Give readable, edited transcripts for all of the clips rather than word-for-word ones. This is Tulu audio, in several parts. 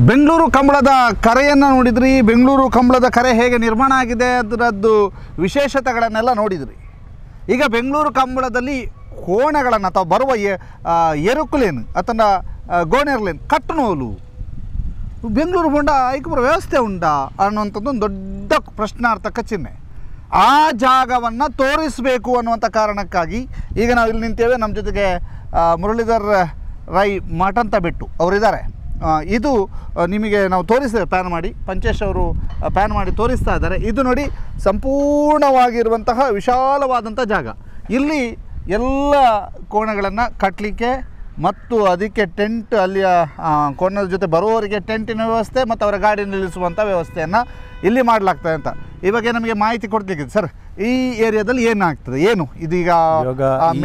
Bengaluru ಕಂಬಳದ ಕರೆಯನ್ನು ನೋಡಿದ್ರಿ. ಬೆಂಗಳೂರು ಕಂಬಳದ ಕರೆ ಹೇಗೆ ನಿರ್ಮಾಣ ಆಗಿದೆ, ಅದರದ್ದು ವಿಶೇಷತೆಗಳನ್ನೆಲ್ಲ ನೋಡಿದ್ರಿ. ಈಗ ಬೆಂಗಳೂರು ಕಂಬಳದಲ್ಲಿ ಕೋಣಗಳನ್ನು ಅಥವಾ ಬರುವ ಎರುಕುಲೇನು ಅಥವಾ ಗೋಣೆರ್ಲೇನು ಕಟ್ಟುನೋಲು ಬೆಂಗಳೂರು ಹೊಂಡ ಐಕುಪುರ ವ್ಯವಸ್ಥೆ ಉಂಟಾ ಅನ್ನುವಂಥದ್ದು ಒಂದು ದೊಡ್ಡ ಪ್ರಶ್ನಾರ್ಥಕ ಚಿಹ್ನೆ. ಆ ಜಾಗವನ್ನು ತೋರಿಸಬೇಕು ಅನ್ನುವಂಥ ಕಾರಣಕ್ಕಾಗಿ ಈಗ ನಾವು ಇಲ್ಲಿ ನಿಂತೇವೆ. ನಮ್ಮ ಜೊತೆಗೆ ಮುರಳೀಧರ್ ರೈ ಮಠಂತ ಬೆಟ್ಟು ಅವರಿದ್ದಾರೆ. ಇದು ನಿಮಗೆ ನಾವು ತೋರಿಸ್ತೇವೆ ಪ್ಯಾನ್ ಮಾಡಿ, ಪಂಚೇಶ್ ಅವರು ಪ್ಯಾನ್ ಮಾಡಿ ತೋರಿಸ್ತಾ ಇದ್ದಾರೆ. ಇದು ನೋಡಿ ಸಂಪೂರ್ಣವಾಗಿರುವಂತಹ ವಿಶಾಲವಾದಂಥ ಜಾಗ. ಇಲ್ಲಿ ಎಲ್ಲ ಕೋಣಗಳನ್ನು ಕಟ್ಟಲಿಕ್ಕೆ ಮತ್ತು ಅದಕ್ಕೆ ಟೆಂಟ್, ಅಲ್ಲಿಯ ಕೋಣದ ಜೊತೆ ಬರುವವರಿಗೆ ಟೆಂಟಿನ ವ್ಯವಸ್ಥೆ ಮತ್ತು ಅವರ ಗಾಡಿ ನಿಲ್ಲಿಸುವಂಥ ವ್ಯವಸ್ಥೆಯನ್ನು ಇಲ್ಲಿ ಮಾಡಲಾಗ್ತದೆ ಅಂತ ಈ ಬಗ್ಗೆ ನಮಗೆ ಮಾಹಿತಿ ಕೊಡಲಿಕ್ಕಿದೆ. ಸರ್, ಈ ಏರಿಯಾದಲ್ಲಿ ಏನಾಗ್ತದೆ, ಏನು ಇದೀಗ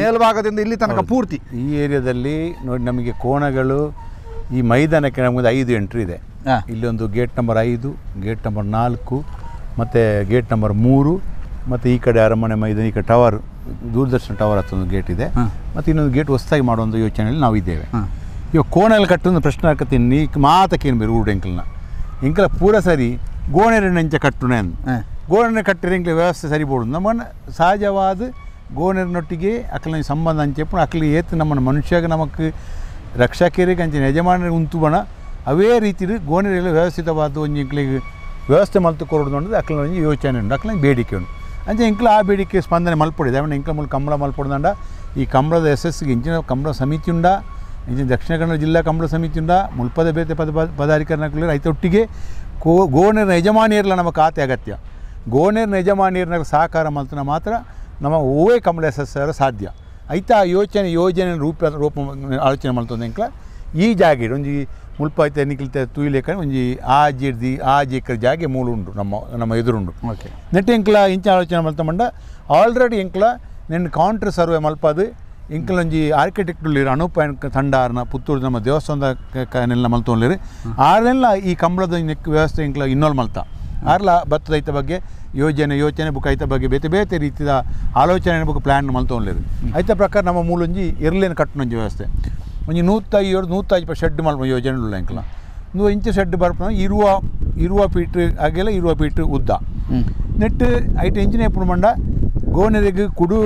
ಮೇಲ್ಭಾಗದಿಂದ ಇಲ್ಲಿ ತನಕ ಪೂರ್ತಿ ಈ ಏರಿಯಾದಲ್ಲಿ ನೋಡಿ ನಮಗೆ ಕೋಣಗಳು ಈ ಮೈದಾನಕ್ಕೆ ನಮಗೆ 5 ಎಂಟ್ರಿ ಇದೆ. ಇಲ್ಲೊಂದು gate number 5, gate number 4, ಮತ್ತು ಗೇಟ್ ನಂಬರ್ 3, ಮತ್ತು ಈ ಕಡೆ ಅರಮನೆ ಮೈದಾನ, ಈ ಕಡೆ ಟವರ್, ದೂರದರ್ಶನ ಟವರ್ ಹತ್ರ ಒಂದು ಗೇಟ್ ಇದೆ, ಮತ್ತು ಇನ್ನೊಂದು ಗೇಟ್ ಹೊಸದಾಗಿ ಮಾಡುವ ಒಂದು ಯೋಚನೆಯಲ್ಲಿ ನಾವು ಇದ್ದೇವೆ. ಇವಾಗ ಕೋಣೆಯಲ್ಲಿ ಕಟ್ಟೊಂದು ಪ್ರಶ್ನೆ ಹಾಕತ್ತೀನಿ, ನೀ ಮಾತಕ್ಕೇನು ಬೇರೆ ಊರು ಎಂಕಲ್ನ ಎಂಕಲ ಪೂರ ಸರಿ ಗೋಣೆರಣ್ಣಂಚ ಕಟ್ಟುನೆ ಗೋಣೆ ಕಟ್ಟಿದ್ರೆ ಎಂಕ್ಲ ವ್ಯವಸ್ಥೆ ಸರಿ ಬೋಡು. ನಮ್ಮನ್ನು ಸಹಜವಾದ ಗೋಣೆರನೊಟ್ಟಿಗೆ ಅಕ್ಕಲ ಸಂಬಂಧ ಅಂಚೆಪ್ಪು ಅಕ್ಕಲಿ ಏತು ನಮ್ಮನ್ನು ಮನುಷ್ಯಾಗ ನಮಕ್ ರಕ್ಷಕರಿಗೆ ಅಂಚಿನ ಯಜಮಾನರಿಗೆ ಉಂತುಬಣ ಅವೇ ರೀತಿ ಗೋಣೆರೆಲ್ಲ ವ್ಯವಸ್ಥಿತವಾದ ಒಂಜಿ ಎಂಕ್ಲಿಗೆ ವ್ಯವಸ್ಥೆ ಮಲ್ತು ಕೊರಡು ಅನ್ನೋದು ಅಕ್ಕಲ ಒಂಜಿ ಯೋಚನೆ ಉಂಟು, ಅಕ್ಕಲ ಬೇಡಿಕೆ ಉಂಟು. ಅಂಚೆ ಎಂಕ್ಲ ಆ ಬೇಡಿಕೆ ಸ್ಪಂದನೆ ಮಲ್ಪೊಡಿದೆ. ಅವನ ಎಂಕ್ಲ ಮೂಲಕ ಕಂಬಳ ಮಲ್ಪೊಡ್ದಂಡ ಈ ಕಂಬಳದ ಯಶಸ್ಸಿಗೆ ಇಂಚಿನ ಕಂಬಳ ಸಮಿತಿ ಉಂಡ, ಇಂಚಿನ ದಕ್ಷಿಣ ಕನ್ನಡ ಜಿಲ್ಲಾ ಕಂಬಳ ಸಮಿತಿ ಉಂಡ, ಮುಲ್ಪದ ಬೇತೆ ಪದಾಧಿಕಾರಿನ ರೈತೊಟ್ಟಿಗೆ ಗೋಣೆರ ಯಜಮಾನಿಯರ್ಲ ನಮ್ಮ ಖಾತೆ ಅಗತ್ಯ. ಗೋಣೆರ್ನ ಯಜಮಾನಿಯರ್ನ ಸಹಕಾರ ಮಲ್ತನ ಮಾತ್ರ ನಮ್ಮ ಓವೇ ಕಂಬಳ ಯಶಸ್ಸು ಸಾಧ್ಯ. ಐತ ಆ ಯೋಚನೆ ಯೋಜನೆ ರೂಪ ರೂಪ ಆಲೋಚನೆ ಮಲ್ತೊಂದು ಎಂಕ್ಲ ಈ ಜಾಗೆ ಒಂಜಿ ಮುಲ್ಪ ಐತೆ ನಿಕ್ಲಿತೆ ತೂಯ್ಲೇಕ ಒಂಜಿ ಆಜಿರ್ದಿ ಆಜಿ ಎಕರೆ ಜಾಗೆ ಮೂಲ ಉಂಡು ನಮ್ಮ ನಮ್ಮ ಎದುರುಂಡು. ಓಕೆ, ನೆಟ್ ಎಂಕ್ಲ ಇಂಚ ಆಲೋಚನೆ ಮಲ್ತಮಂಡ ಆಲ್ರೆಡಿ ಎಂಕ್ಲ ನೆನ್ ಕೌಂಟ್ರ್ ಸರ್ವೆ ಮಲ್ಪಾದು ಎಂಕ್ಲ ಒಂಜಿ ಆರ್ಕಿಟೆಕ್ಟ್ ಉಳ್ಳೀರು ಅನೂಪ ತಂಡಾರ್ನ ಪುತ್ತೂರು ನಮ್ಮ ದೇವಸ್ಥಾನದ ನೆಲ್ಲ ಮಲ್ತೊಂಡ್ಲಿರು ಆರ್ನೆಲ್ಲ ಈ ಕಂಬಳದ ವ್ಯವಸ್ಥೆ ಎಂಕ್ಲ ಇನ್ನೊಲ್ ಮಲ್ತ ಆರ್ಲ ಭತ್ತದ ಐತ ಬಗ್ಗೆ ಯೋಜನೆ ಯೋಚನೆ ಬುಕ್ ಐತ ಬಗ್ಗೆ ಬೇತೆ ಬೇತೆ ರೀತಿಯ ಆಲೋಚನೆ ಬುಕ್ ಪ್ಲ್ಯಾನ್ ಮಲ್ತೊಂಡ್ಲಿರು. ಐತ ಪ್ರಕಾರ ನಮ್ಮ ಮೂಲೊಂಜಿ ಎರ್ಲೇನು ಕಟ್ಟುನೊಂಜಿ ವ್ಯವಸ್ಥೆ ಒಂಜಿ 105 150 ಶೆಡ್ ಮಲ್ಪ ಯೋಜನೆ ಉಳ್ಳ ಎಂಕ್ಲ ನೂ ಇಂಚು ಶೆಡ್ ಬರ್ಪ ಇರುವ ಇರುವ ಫೀಟ್ ಅಗೆಲ ಇರುವ ಫೀಟ್ ಉದ್ದ ನೆಟ್ ಐಟ್ ಇಂಚಿನ ಎಪ್ಪುಂಡು ಪಂಡ ಗೋನೆರೆಗ್ ಕುಡು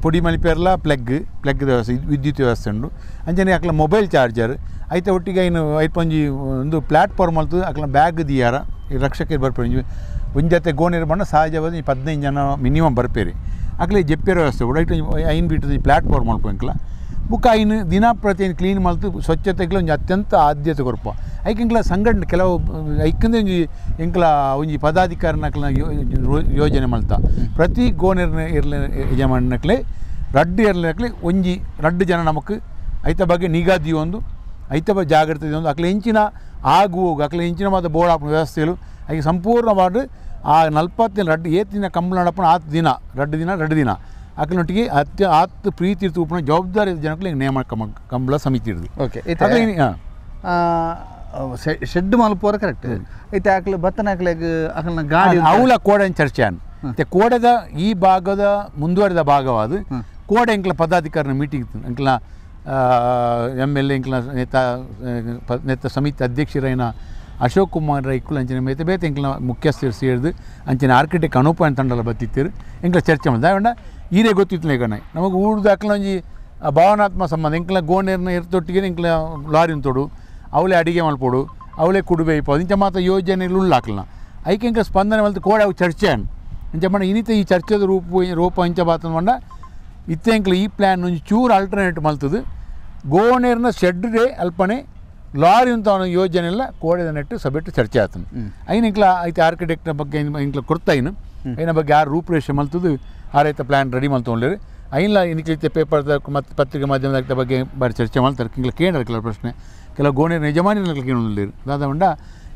ಪೊಡಿ ಮಲಿಪೇರ್ಲ ಪ್ಲಗ್ ಪ್ಲಗ್ ವ್ಯವಸ್ಥೆ ವಿದ್ಯುತ್ ವ್ಯವಸ್ಥೆ ಉಂಡು. ಅಂಚನೆ ಅಕ್ಲ ಮೊಬೈಲ್ ಚಾರ್ಜರ್ ಐತ ಒಟ್ಟಿಗೆ ಐನು ಐಪೊಂಜಿ ಒಂದು ಪ್ಲ್ಯಾಟ್ಫಾರ್ಮ್ ಮಲ್ತು ಅಕ್ಲ ಬ್ಯಾಗ್ ದಿಯಾರ ಈ ರಕ್ಷಕರು ಬರ್ಪೇರು ಒಂಜಿ ಒಂಜತೆ ಗೋನೆರು ಬಣ್ಣ ಸಹಜವಾದ ಈ 15 ಜನ ಮಿನಿಮಮ್ ಬರ್ಪೇರಿ ಅಕ್ಲೆ ಜೆಪ್ಪೇರ ವ್ಯವಸ್ಥೆ ಉಂಡು. ಐಟ್ 5 ಫೀಟ್ ಪ್ಲ್ಯಾಟ್ಫಾರ್ಮ್ ಮಲ್ಪ ಎಂಕ್ಲ ಬುಕ್ ಐನು ದಿನ ಪ್ರತಿ ಕ್ಲೀನ್ ಮಲ್ತು ಸ್ವಚ್ಛತೆಗೆ ಒಂಜಿ ಅತ್ಯಂತ ಆದ್ಯತೆ ಕೊರ್ಪ. ಐಕ್ ಎಂಕ್ಲ ಸಂಘಟನೆ ಕೆಲವು ಐಕಂದ್ರೆ ಒಂಜಿ ಎಂಕ್ಲ ಒಂಜಿ ಪದಾಧಿಕಾರಿನಕ್ಲ ಯೋಜನೆ ಮಲ್ತ ಪ್ರತಿ ಗೋನೆರ್ನ ಇರ್ಲೆ ಯಜಮಾನಕ್ಲೆ ರಡ್ಡು ಎರ್ಲೆನಕ್ಲೆ ಒಂಜಿ ರಡ್ಡು ಜನ ನಮಕ್ ಐತ ಬಗ್ಗೆ ನಿಗಾ ದಿಯೊಂದು ಐತ ಬಗ್ಗೆ ಜಾಗ್ರತೆ ದಿಯೊಂದು ಅಕ್ಲೆ ಇಂಚಿನ ಆಗು ಹೋಗು ಅಕ್ಲೆ ಇಂಚಿನ ಮಾತ ಬೋರ್ಡ್ ಆಪುನ ವ್ಯವಸ್ಥೆಲು ಐಕೆ ಸಂಪೂರ್ಣವಾದ ಆ 40 ದಿನ ರಡ್ಡು ಏತ್ ದಿನ ಕಂಬಳ ನಡಪುನ ಆತ್ ದಿನ ರಡ್ಡು ದಿನ ರಡ್ಡು ದಿನ ಅಕ್ಲೊಟ್ಟಿಗೆ ಅತ್ಯ ಆತ್ ಪ್ರೀತಿ ತೂಪುನ ಜವಾಬ್ದಾರಿ ಜನಕ್ಕೆ ನೇಮ ಕಂಬಳ ಸಮಿತಿ ಇರೋದು. ಓಕೆ, ಶೆಡ್ ಮಲ್ಪುವರ ಕರೆಕ್ಟ್ ಐತೆ. ಅಕ್ಲು ಬತ್ತನ ಅಕ್ಲೆಗ್ ಅಕ್ಲನ ಗಾಡಿ ಅವಳ ಕೋಡೆ ಚರ್ಚೆ ಮತ್ತೆ ಕೋಡೆದ ಈ ಭಾಗದ ಮುಂದುವರೆದ ಭಾಗವಾದ ಕೋಡೆ ಎಂಕ್ಲ ಪದಾಧಿಕಾರಿನ ಮೀಟಿಂಗ್ ಎಂಕ್ಲ M L A ಎಂಕ್ಲ ನೇತಾ ನೇತ ಸಮಿತಿ ಅಧ್ಯಕ್ಷರೈನ ಅಶೋಕ್ ಕುಮಾರ್ ರೈಕುಲ್ ಅಂಚಿನ ಮೇತೆ ಬೇತೆ ಎಂಕ್ಲ ಮುಖ್ಯಸ್ಥರು ಸೇರಿದು ಅಂಚಿನ ಆರ್ಕಿಟೆಕ್ಟ್ ಅನೂಪ ತಂಡಲ ಬತ್ತಿತ್ತಿರು ಎಂಕ್ಲ ಚರ್ಚೆ ಮಾಡಿದ. ಆಂಡ ಈರೇ ಗೊತ್ತಿತ್ತು ಈಗ ನಮಗೆ ಊರ್ದು ಅಕ್ಲ ಒಂಜಿ ಭಾವನಾತ್ಮ ಸಂಬಂಧ ಎಂಕ್ಲ ಗೋಣೆರ್ನ ಎರ್ತೊಟ್ಟಿಗೆ ಎಂಕ್ಲ ಲಾರಿನ ತೊಡು ಅವಳೇ ಅಡಿಗೆ ಮಲ್ಪೊಡು ಅವಳೇ ಕುಡುಬೆ ಇಪ್ಪದು ಇಂಚ ಮಾತ್ರ ಯೋಜನೆಗಳು ಉಳ್ಳ ಹಾಕ್ಲನ ಐಕೆ ಎಂಕ್ಲ ಸ್ಪಂದನೆ ಮಲ್ತು ಕೋಡೆ ಅವು ಚರ್ಚೆ ಅನ್ ಇಂಚ ಮಣ್ಣ ಇನ್ನಿತ ಈ ಚರ್ಚೆದ ರೂಪ ರೂಪ ಇಂಚ ಬಾತಂದು ಮಂಡ ಇತ್ತೆ ಎಂಕ್ಲ ಈ ಪ್ಲ್ಯಾನ್ ಒಂಜಿ ಚೂರು ಆಲ್ಟರ್ನೇಟ್ ಮಲ್ತದು ಗೋಣೆರ್ನ ಶೆಡ್ಡೆ ಅಲ್ಪನೆ ಲಾರಿ ಅಂತ ಅವನ ಯೋಜನೆ ಎಲ್ಲ ಕೋಡೆದ ನೆಟ್ಟು ಸಬೆಟ್ಟು ಚರ್ಚೆ ಆತನು. ಐನ ಎಂಕ್ಲ ಐತೆ ಆರ್ಕಿಟೆಕ್ಟ್ನ ಬಗ್ಗೆ ಎಂಕ್ಲ ಕೊಡ್ತಾಯಿನು ಐನ ಬಗ್ಗೆ ಯಾರು ರೂಪುರೇಷೆ ಮಲ್ತದು ಆ ರೈತ ಪ್ಲ್ಯಾನ್ ರೆಡಿ ಮಲ್ತೊಂಡ್ಲೇರು ಐನ್ಲ ಇನ್ನಿಕ್ಲಿತ್ತೆ ಪೇಪರ್ ಮತ್ತು ಪತ್ರಿಕೆ ಮಾಧ್ಯಮದ ಬಗ್ಗೆ ಬಾರಿ ಚರ್ಚೆ ಮಾಡ್ತಾರೆ. ಇಂಕ್ಲ ಕೇಂದ್ರ ಕೆಲವು ಪ್ರಶ್ನೆ ಕೆಲವು ಗೋಣೆರ್ ಯಜಮಾನಿನ ಕೇಳೊಂದಿರು ದಾದ ಉಂಡ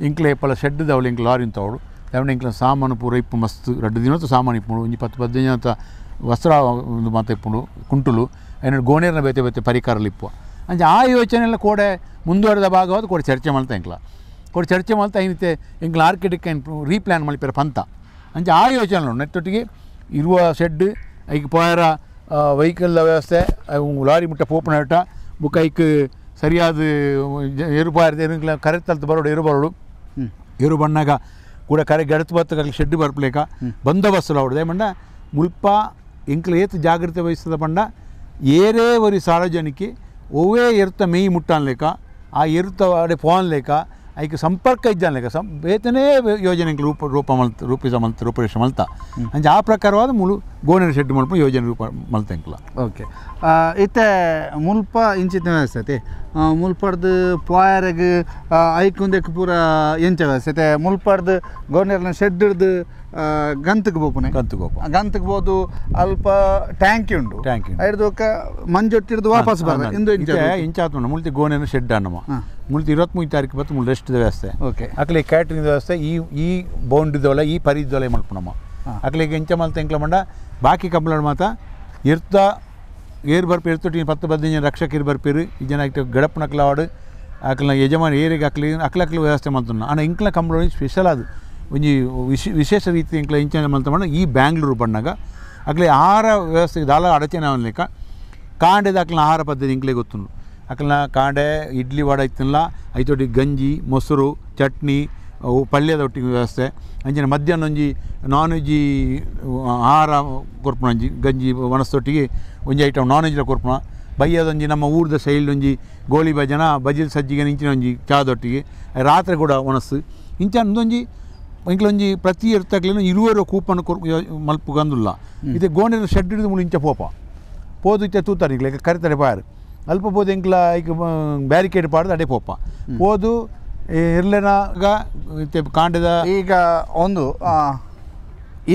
ಇಂಕ್ಲೆ ಪಲ ಶೆಡ್ ದವಳು ಇಂಕ್ಲ ಲಾರಿ ಅಂತವಳು ದಾವಣ ಇಂಕ್ಲ ಸಾಮಾನು ಪೂರ ಇಪ್ಪು ಮಸ್ತ್ ರಡ್ಡು ದಿನ ಸಾಮಾನು ಇಪ್ಪುಂಡು ಒಂಜಿ 10 15 ಜನ ವಸ್ತ್ರ ಒಂದು ಮಾತ ಇಪ್ಪುಂಡು ಕುಂಟುಲು ಐನ ಗೋಣೆರ್ನ ಬೇತೆ ಬೇತೆ ಪರಿಕಾರలు ಇಪ್ಪು ಅಂಚ ಆ ಯೋಚನೆ ಎಲ್ಲ ಕೋಡೆ ಮುಂದುವರೆದ ಭಾಗವಾದ ಕೋಡೆ ಚರ್ಚೆ ಮಾಡ್ತಾ ಇಂಕ್ಲ ಕೋಡೆ ಚರ್ಚೆ ಮಾಡ್ತಾ ಐನಿತೆ ಇಂಕ್ಲ ಆರ್ಕಿಟೆಕ್ಟ್ ಐನ್ ರೀಪ್ಲ್ಯಾನ್ ಮಲ್ಪೆರ ಪಂತ ಅಂಚ ಆ ಯೋಚನೆ ನೆಟ್ಟೊಟ್ಟಿಗೆ ಇರುವ ಶೆಡ್ ಐಕ್ ಪೋಯರ ವೆಹಿಕಲ್ ವ್ಯವಸ್ಥೆ ಲಾರಿ ಮುಟ್ಟ ಪೋಪುನ ಬುಕ್ ಐಕ್ ಸರಿಯಾದ ಎರುಪಾರ್ದು ಎರುಂಕ್ಲ ಕರೆ ತಲ್ತು ಬರೋಡು ಎರು ಬರೋಡು ಎರು ಬಣ್ಣಾಗ ಕೂಡ ಕರೆ ಗಡತು ಬತ್ತಕ ಶೆಡ್ ಬರ್ಪಲೇಕ ಬಂದೋಬಸ್ತು ಅವಡ್ದೆ ಮಂಡ ಮುಲ್ಪ ಎಂಕ್ಲ ಏತು ಜಾಗ್ರತೆ ವಹಿಸ್ತದ ಪಂಡ ಏರೇ ಒರಿ ಸಾರ್ವಜನಿಕ ಒವ್ವೇ ಎರುತ ಮೇಯ್ ಮುಟ್ಟಾನ್ಲೇಕ ಆ ಎರುತ ಅಡೆ ಫೋನ್ ಲೇಕ ಐಕ್ ಸಂಪರ್ಕ ಇದ್ದಾನ್ಲೇಕ ಸಂ ಬೇತನೇ ಯೋಜನೆ ರೂಪ ರೂಪ ಮಲ್ತ ರೂಪಿಸ ಮಲ್ತ ರೂಪರೇಷ ಮಲ್ತ ಅಂಚ ಆ ಪ್ರಕಾರವಾದ ಮುಳು ಗೋನೆರ ಶೆಡ್ ಮಲ್ಪ ಯೋಜನೆ ರೂಪ ಮಲ್ತ ಎಂಕ್ಲ. ಓಕೆ ಇತ್ತೆ ಮುಲ್ಪ ಇಂಚಿನ ವ್ಯವಸ್ಥೆ ಮುಲ್ಪಡ್ದು ಪೋಯರೆಗ್ ಐಕುಂದೆಕ್ ಪೂರ ಎಂಚ ವ್ಯವಸ್ಥೆ ಮುಲ್ಪಡ್ದು ಗೋನೆರ್ನ ಶೆಡ್ ಹಿಡ್ದು ಗಂತಕ್ಕೆ ಬೋಪುನೆ ಗಂತಕ್ಕೆ ಬೋದು ಅಲ್ಪ ಟ್ಯಾಂಕಿ ಉಂಡು ಟ್ಯಾಂಕಿ ಹಿಡ್ದು ಮಂಜೊಟ್ಟಿ ಹಿಡ್ದು ವಾಪಸ್ ಬರ್ತಾರೆ ಇಂದು ಇಂಚಾತು ಮುಲ್ತಿ ಗೋನೆನ ಶೆಡ್ ಅನ್ನಮ್ಮ ಮುಲ್ತಿ 23 ತಾರೀಕು ಬತ್ತು ಮುಲ್ ರೆಸ್ಟ್ ವ್ಯವಸ್ಥೆ. ಓಕೆ ಅಕ್ಲೆ ಕ್ಯಾಟ್ರಿಂಗ್ ವ್ಯವಸ್ಥೆ ಈ ಈ ಬೌಂಡ್ರಿದೊಳೆ ಈ ಪರಿದೊಳೆ ಮಲ್ಪುನಮ್ಮ ಅಕ್ಲೆಗೆ ಎಂಚ ಮಲ್ತ ಎಂಕ್ಲ ಮಂಡ ಬಾಕಿ ಕಂಪ್ಲೇಂಟ್ ಮಾತ ಇರ್ತ ಏರ್ ಬರ್ಪಿ ಇರ್ತೊಟ್ಟಿ 10 15 ಜನ ರಕ್ಷಕ ಇರು ಬರ್ಪೀರು ಈ ಜನ ಗಡಪ್ಪನಕ್ಲಾವಾಡು ಅಕ್ಲ ಯಜಮಾನ ಏರಿಗೆ ಅಕ್ಲಿ ಅಕ್ಲಕ್ಲಿ ವ್ಯವಸ್ಥೆ ಮಲ್ತುನ್ನ ಆಂಡ ಇಂಕ್ಲ ಕಂಪ್ಲೇಂಟ್ ಸ್ಪೆಷಲ್ ಅದು ಒಂಜಿ ವಿಶೇಷ ರೀತಿ ಇಂಕ್ಲ ಇಂಚ ಮಲ್ತ ಮಂಡ ಈ ಬ್ಯಾಂಗ್ಳೂರು ಬಣ್ಣಾಗ ಅಕ್ಲೆ ಆಹಾರ ವ್ಯವಸ್ಥೆ ದಾಲ ಅಡಚಣೆ ಅವನ್ಲೇಕ ಕಾಂಡೆದ ಅಕ್ಲನ ಆಹಾರ ಪದ್ಧತಿ ಇಂಕ್ಲೆ ಗೊತ್ತುಂಡು ಅಕ್ಲನ ಕಾಂಡೆ ಇಡ್ಲಿ ವಡೆ ಇತ್ತಲ್ಲ ಐತೊಟ್ಟಿ ಗಂಜಿ ಮೊಸರು ಚಟ್ನಿ ಅವು ಪಲ್ಯದ ಒಟ್ಟಿಗೆ ವ್ಯವಸ್ಥೆ ಅಂಚಿನ ಮಧ್ಯಾಹ್ನ ಒಂಜಿ ನಾನ್ ವೆಜ್ ಆಹಾರ ಕೊರ್ಪುನ ಒಂಜಿ ಗಂಜಿ ಒಣಸೊಟ್ಟಿಗೆ ಒಂಜಿ ಐಟಮ್ ನಾನ್ ವೆಜ್ಲ ಕೊರ್ಪುನ ಬಯ್ಯದೊಂಜಿ ನಮ್ಮ ಊರ್ದ ಶೈಲಿ ಒಂಜಿ ಗೋಳಿ ಭಜನ ಬಜಿಲ್ ಸಜ್ಜಿಗೆ ಇಂಚಿನ ಒಂಜಿ ಚಾದೊಟ್ಟಿಗೆ ರಾತ್ರಿ ಕೂಡ ಒಣಸು ಇಂಚ ಒಂದೊಂಜಿ ಇಂಕ್ಲೊಂಜಿ ಪ್ರತಿ ಇರ್ತಕ್ಲೇನು 20 ಕೂಪನ್ ಕೊರ್ ಮಲ್ಪುಗಂದುಲ್ಲ ಇದು ಗೋಣಿನ ಶೆಡ್ ಹಿಡಿದು ಮುಳು ಇಂಚ ಪೋಪ ಪೋದು ಇತ್ತೆ ತೂತಾರೆ ಇಂಕ್ಲೆ ಕರಿತಾರೆ ಪಾರು ಅಲ್ಪ ಪೋದು ಇಂಕ್ಲ ಐಕ್ ಬ್ಯಾರಿಕೇಡ್ ಪಾಡ್ದು ಅಡೆ ಪೋಪ ಪೋದು ಇರ್ಲೆನಾಗ ಕಾಂಡದ ಈಗ ಒಂದು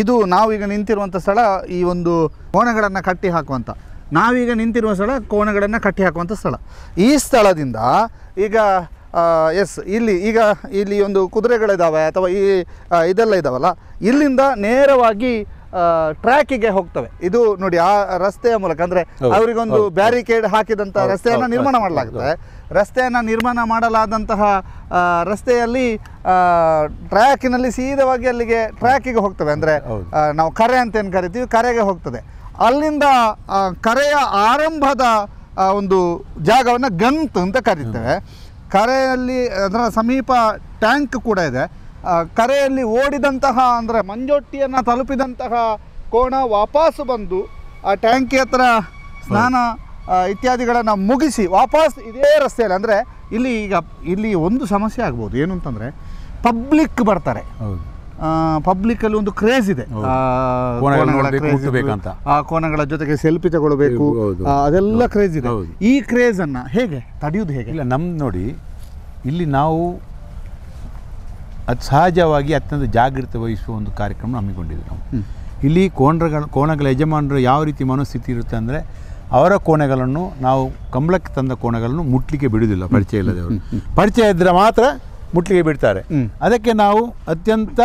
ಇದು ನಾವೀಗ ನಿಂತಿರುವಂಥ ಸ್ಥಳ ಈ ಒಂದು ಕೋಣೆಗಳನ್ನು ಕಟ್ಟಿ ಹಾಕುವಂಥ ನಾವೀಗ ನಿಂತಿರುವ ಸ್ಥಳ ಕೋಣೆಗಳನ್ನು ಕಟ್ಟಿ ಹಾಕುವಂಥ ಸ್ಥಳ. ಈ ಸ್ಥಳದಿಂದ ಈಗ ಎಸ್ ಇಲ್ಲಿ ಈಗ ಇಲ್ಲಿ ಒಂದು ಕುದುರೆಗಳಿದ್ದಾವೆ ಅಥವಾ ಈ ಇದೆಲ್ಲ ಇದ್ದಾವಲ್ಲ, ಇಲ್ಲಿಂದ ನೇರವಾಗಿ ಟ್ರ್ಯಾಕಿಗೆ ಹೋಗ್ತವೆ. ಇದು ನೋಡಿ ಆ ರಸ್ತೆಯ ಮೂಲಕ ಅಂದರೆ ಅವರಿಗೊಂದು ಬ್ಯಾರಿಕೇಡ್ ಹಾಕಿದಂಥ ರಸ್ತೆಯನ್ನು ನಿರ್ಮಾಣ ಮಾಡಲಾಗುತ್ತೆ. ರಸ್ತೆಯನ್ನು ನಿರ್ಮಾಣ ಮಾಡಲಾದಂತಹ ರಸ್ತೆಯಲ್ಲಿ ಟ್ರ್ಯಾಕಿನಲ್ಲಿ ಸೀದವಾಗಿ ಅಲ್ಲಿಗೆ ಟ್ರ್ಯಾಕಿಗೆ ಹೋಗ್ತವೆ. ಅಂದರೆ ನಾವು ಕರೆ ಅಂತ ಏನು ಕರಿತೀವಿ, ಕರೆಗೆ ಹೋಗ್ತದೆ. ಅಲ್ಲಿಂದ ಕರೆಯ ಆರಂಭದ ಒಂದು ಜಾಗವನ್ನು ಗಂತ್ ಅಂತ ಕರೀತೇವೆ. ಕರೆಯಲ್ಲಿ ಅದರ ಸಮೀಪ ಟ್ಯಾಂಕ್ ಕೂಡ ಇದೆ. ಕರೆಯಲ್ಲಿ ಓಡಿದಂತಹ ಅಂದರೆ ಮಂಜೊಟ್ಟಿಯನ್ನು ತಲುಪಿದಂತಹ ಕೋಣ ವಾಪಸ್ಸು ಬಂದು ಆ ಟ್ಯಾಂಕಿ ಹತ್ರ ಸ್ನಾನ ಇತ್ಯಾದಿಗಳನ್ನು ಮುಗಿಸಿ ವಾಪಸ್ ಇದೇ ರಸ್ತೆಯಲ್ಲಿ ಅಂದರೆ ಇಲ್ಲಿ ಈಗ ಇಲ್ಲಿ ಒಂದು ಸಮಸ್ಯೆ ಆಗ್ಬೋದು ಏನು ಅಂತಂದರೆ ಪಬ್ಲಿಕ್ ಬರ್ತಾರೆ. ಪಬ್ಲಿಕ್ಕಲ್ಲಿ ಒಂದು ಕ್ರೇಜ್ ಇದೆ, ಆ ಕೋಣಗಳ ಜೊತೆಗೆ ಸೆಲ್ಫಿ ತಗೊಳ್ಬೇಕು, ಅದೆಲ್ಲ ಕ್ರೇಜ್ ಇದೆ. ಈ ಕ್ರೇಜನ್ನು ಹೇಗೆ ತಡೆಯುವುದು ಹೇಗೆ? ಇಲ್ಲ ನಮ್ದು ನೋಡಿ ಇಲ್ಲಿ ನಾವು ಅದು ಸಹಜವಾಗಿ ಅತ್ಯಂತ ಜಾಗೃತೆ ವಹಿಸುವ ಒಂದು ಕಾರ್ಯಕ್ರಮ ಹಮ್ಮಿಕೊಂಡಿದ್ವಿ ನಾವು. ಇಲ್ಲಿ ಕೋಣಗಳ ಯಜಮಾನರು ಯಾವ ರೀತಿ ಮನಸ್ಥಿತಿ ಇರುತ್ತೆ ಅಂದರೆ ಅವರ ಕೋಣೆಗಳನ್ನು ನಾವು ಕಂಬಳಕ್ಕೆ ತಂದ ಕೋಣೆಗಳನ್ನು ಮುಟ್ಲಿಕ್ಕೆ ಬಿಡುವುದಿಲ್ಲ, ಪರಿಚಯ ಇಲ್ಲದವರು. ಪರಿಚಯ ಇದ್ದರೆ ಮಾತ್ರ ಮುಟ್ಲಿಕ್ಕೆ ಬಿಡ್ತಾರೆ. ಅದಕ್ಕೆ ನಾವು ಅತ್ಯಂತ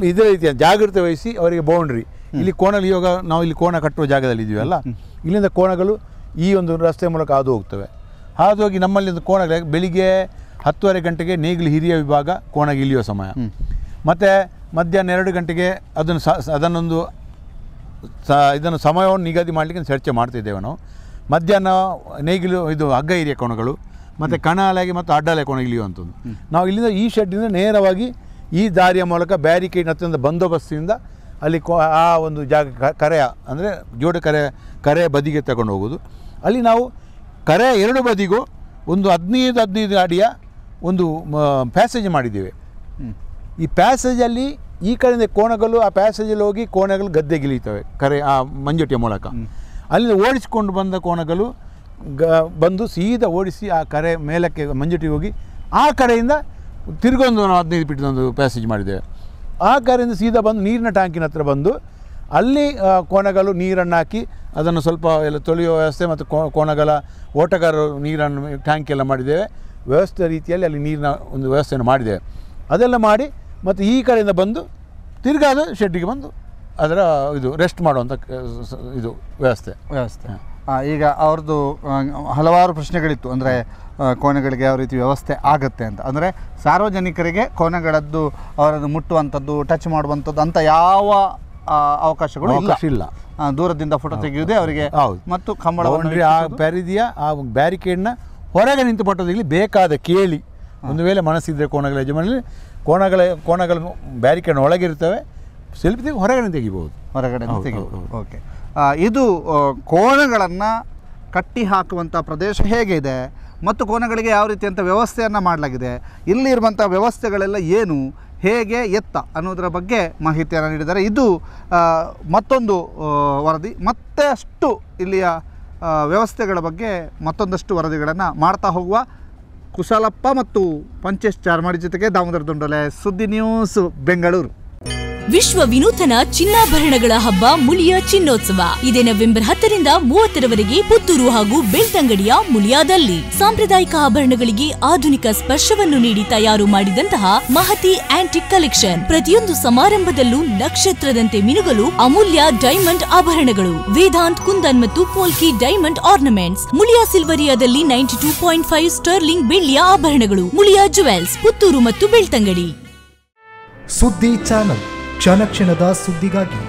ಇದೇ ರೀತಿಯ ಜಾಗೃತೆ ವಹಿಸಿ ಅವರಿಗೆ ಬೌಂಡ್ರಿ ಇಲ್ಲಿ ಕೋಣಲ್ಲಿ ಇವಾಗ ನಾವು ಇಲ್ಲಿ ಕೋಣ ಕಟ್ಟುವ ಜಾಗದಲ್ಲಿ ಇದೀವಲ್ಲ, ಇಲ್ಲಿಂದ ಕೋಣಗಳು ಈ ಒಂದು ರಸ್ತೆ ಮೂಲಕ ಹಾದು ಹೋಗ್ತವೆ. ಹಾದು ಹೋಗಿ ನಮ್ಮಲ್ಲಿ ಒಂದು ಕೋಣಗಳ ಬೆಳಿಗ್ಗೆ 10:30 ಗಂಟೆಗೆ ನೇಗಿಲು ಹಿರಿಯ ವಿಭಾಗ ಕೋಣಗೆ ಇಳಿಯುವ ಸಮಯ, ಮತ್ತು ಮಧ್ಯಾಹ್ನ 2 ಗಂಟೆಗೆ ಅದನ್ನು ಇದನ್ನು ಸಮಯವನ್ನು ನಿಗದಿ ಮಾಡಲಿಕ್ಕೆ ಚರ್ಚೆ ಮಾಡ್ತಿದ್ದೇವೆ ನಾವು. ಮಧ್ಯಾಹ್ನ ನೇಗಿಲು ಇದು ಹಗ್ಗ ಹಿರಿಯ ಕೋಣಗಳು, ಮತ್ತು ಕಣ ಅಲೆಗೆ ಮತ್ತು ಅಡ್ಡಾಲೆ ಕೋಣ ಇಳಿಯುವಂಥದ್ದು. ನಾವು ಇಲ್ಲಿಂದ ಈ ಶೆಡ್ಡಿಂದ ನೇರವಾಗಿ ಈ ದಾರಿಯ ಮೂಲಕ ಬ್ಯಾರಿಕೇಡ್ ಅತ್ಯಂತ ಬಂದೋಬಸ್ತಿನಿಂದ ಅಲ್ಲಿ ಆ ಒಂದು ಜಾಗ ಕರೆಯ ಅಂದರೆ ಜೋಡು ಕರೆಯ ಬದಿಗೆ ತಗೊಂಡು ಹೋಗೋದು. ಅಲ್ಲಿ ನಾವು ಕರೆಯ ಎರಡು ಬದಿಗೂ ಒಂದು 15-15 ಅಡಿಯ ಒಂದು ಪ್ಯಾಸೇಜ್ ಮಾಡಿದ್ದೇವೆ. ಈ ಪ್ಯಾಸೇಜಲ್ಲಿ ಈ ಕಡೆಯಿಂದ ಕೋಣಗಳು ಆ ಪ್ಯಾಸೇಜಲ್ಲಿ ಹೋಗಿ ಕೋಣಗಳು ಗದ್ದೆಗಿಳಿತವೆ ಕರೆ ಆ ಮಂಜೊಟ್ಟಿಯ ಮೂಲಕ. ಅಲ್ಲಿಂದ ಓಡಿಸಿಕೊಂಡು ಬಂದ ಕೋಣಗಳು ಬಂದು ಸೀದಾ ಓಡಿಸಿ ಆ ಕರೆ ಮೇಲಕ್ಕೆ ಮಂಜೊಟ್ಟಿಗೆ ಹೋಗಿ ಆ ಕಡೆಯಿಂದ ತಿರುಗೊಂದು ನಾವು 15 ಫೀಟ್ದೊಂದು ಪ್ಯಾಸೇಜ್ ಮಾಡಿದ್ದೇವೆ. ಆ ಕರೆಯಿಂದ ಸೀದಾ ಬಂದು ನೀರಿನ ಟ್ಯಾಂಕಿನ ಹತ್ರ ಬಂದು ಅಲ್ಲಿ ಕೋಣಗಳು ನೀರನ್ನು ಹಾಕಿ ಅದನ್ನು ಸ್ವಲ್ಪ ಎಲ್ಲ ತೊಳೆಯುವ ವ್ಯವಸ್ಥೆ ಮತ್ತು ಕೋಣಗಳ ಓಟಗಾರರು ನೀರನ್ನು ಟ್ಯಾಂಕೆಲ್ಲ ಮಾಡಿದ್ದೇವೆ. ವ್ಯವಸ್ಥೆ ರೀತಿಯಲ್ಲಿ ಅಲ್ಲಿ ನೀರಿನ ಒಂದು ವ್ಯವಸ್ಥೆಯನ್ನು ಮಾಡಿದ್ದೇವೆ. ಅದೆಲ್ಲ ಮಾಡಿ ಮತ್ತು ಈ ಕಡೆಯಿಂದ ಬಂದು ತಿರ್ಗಾ ಅದು ಶೆಡ್ಡಿಗೆ ಬಂದು ಅದರ ಇದು ರೆಸ್ಟ್ ಮಾಡುವಂಥ ಇದು ವ್ಯವಸ್ಥೆ ವ್ಯವಸ್ಥೆ. ಈಗ ಅವ್ರದ್ದು ಹಲವಾರು ಪ್ರಶ್ನೆಗಳಿತ್ತು, ಅಂದರೆ ಕೋಣೆಗಳಿಗೆ ಯಾವ ರೀತಿ ವ್ಯವಸ್ಥೆ ಆಗುತ್ತೆ ಅಂತ. ಅಂದರೆ ಸಾರ್ವಜನಿಕರಿಗೆ ಕೋಣೆಗಳದ್ದು ಅವರನ್ನು ಮುಟ್ಟುವಂಥದ್ದು, ಟಚ್ ಮಾಡುವಂಥದ್ದು ಅಂತ ಯಾವ ಅವಕಾಶಗಳು ಇಲ್ಲ. ದೂರದಿಂದ ಫೋಟೋ ತೆಗೆಯುವುದೇ ಅವರಿಗೆ. ಮತ್ತು ಕಂಬಳ ಆ ಪರಿಧಿಯ ಆ ಬ್ಯಾರಿಕೇಡ್ನ ಹೊರಗೆ ನಿಂತು ಪಟ್ಟೋದಿಲ್ಲಿ ಬೇಕಾದ ಕೇಳಿ ಒಂದು ವೇಳೆ ಮನಸ್ಸಿದ್ರೆ ಕೋಣಗಳ ಯಜಮಾನಲ್ಲಿ ಕೋಣಗಳ ಬ್ಯಾರಿಕೇಡ್ ಒಳಗಿರ್ತವೆ, ಸೆಲ್ಫಿ ಹೊರಗಡೆ ತೆಗಿಬೋದು, ಹೊರಗಡೆ ತೆಗಿಬೋದು. ಓಕೆ, ಇದು ಕೋಣಗಳನ್ನು ಕಟ್ಟಿ ಹಾಕುವಂಥ ಪ್ರದೇಶ ಹೇಗಿದೆ ಮತ್ತು ಕೋಣಗಳಿಗೆ ಯಾವ ರೀತಿಯಂಥ ವ್ಯವಸ್ಥೆಯನ್ನು ಮಾಡಲಾಗಿದೆ, ಇಲ್ಲಿರುವಂಥ ವ್ಯವಸ್ಥೆಗಳೆಲ್ಲ ಏನು, ಹೇಗೆ, ಎತ್ತ ಅನ್ನೋದರ ಬಗ್ಗೆ ಮಾಹಿತಿಯನ್ನು ನೀಡಿದ್ದಾರೆ. ಇದು ಮತ್ತೊಂದು ವರದಿ. ಮತ್ತೆ ಅಷ್ಟು ಇಲ್ಲಿಯ ವ್ಯವಸ್ಥೆಗಳ ಬಗ್ಗೆ ಮತ್ತೊಂದಷ್ಟು ವರದಿಗಳನ್ನು ಮಾಡ್ತಾ ಹೋಗುವ ಕುಶಾಲಪ್ಪ ಮತ್ತು ಪಂಚೇಶ್ ಚಾರ್ಮಾಡಿ ಜೊತೆಗೆ ದಾಮೋದರ ದುಂಡೋಲೆ, ಸುದ್ದಿ ನ್ಯೂಸ್, ಬೆಂಗಳೂರು. ವಿಶ್ವ ವಿನೂತನ ಚಿನ್ನಾಭರಣಗಳ ಹಬ್ಬ ಮುಳಿಯ ಚಿನ್ನೋತ್ಸವ ಇದೇ ನವೆಂಬರ್ 10ರಿಂದ 30ರವರೆಗೆ ಪುತ್ತೂರು ಹಾಗೂ ಬೆಳ್ತಂಗಡಿಯ ಮುಳಿಯಾದಲ್ಲಿ ಸಾಂಪ್ರದಾಯಿಕ ಆಭರಣಗಳಿಗೆ ಆಧುನಿಕ ಸ್ಪರ್ಶವನ್ನು ನೀಡಿ ತಯಾರು ಮಾಡಿದಂತಹ ಮಹತಿ ಆಂಟಿಕ್ ಕಲೆಕ್ಷನ್. ಪ್ರತಿಯೊಂದು ಸಮಾರಂಭದಲ್ಲೂ ನಕ್ಷತ್ರದಂತೆ ಮಿನುಗಲು ಅಮೂಲ್ಯ ಡೈಮಂಡ್ ಆಭರಣಗಳು, ವೇದಾಂತ್, ಕುಂದನ್ ಮತ್ತು ಪೋಲ್ಕಿ ಡೈಮಂಡ್ ಆರ್ನಮೆಂಟ್ಸ್. ಮುಳಿಯಾ ಸಿಲ್ವರಿಯಾದಲ್ಲಿ 92.5 ಸ್ಟರ್ಲಿಂಗ್ ಬೆಳ್ಳಿಯ ಆಭರಣಗಳು. ಮುಳಿಯಾ ಜುವೆಲ್ಸ್, ಪುತ್ತೂರು ಮತ್ತು ಬೆಳ್ತಂಗಡಿ. ಸುದ್ದಿ ಚಾನಲ್, ಕ್ಷಣ ಕ್ಷಣದ ಸುದ್ದಿಗಾಗಿ.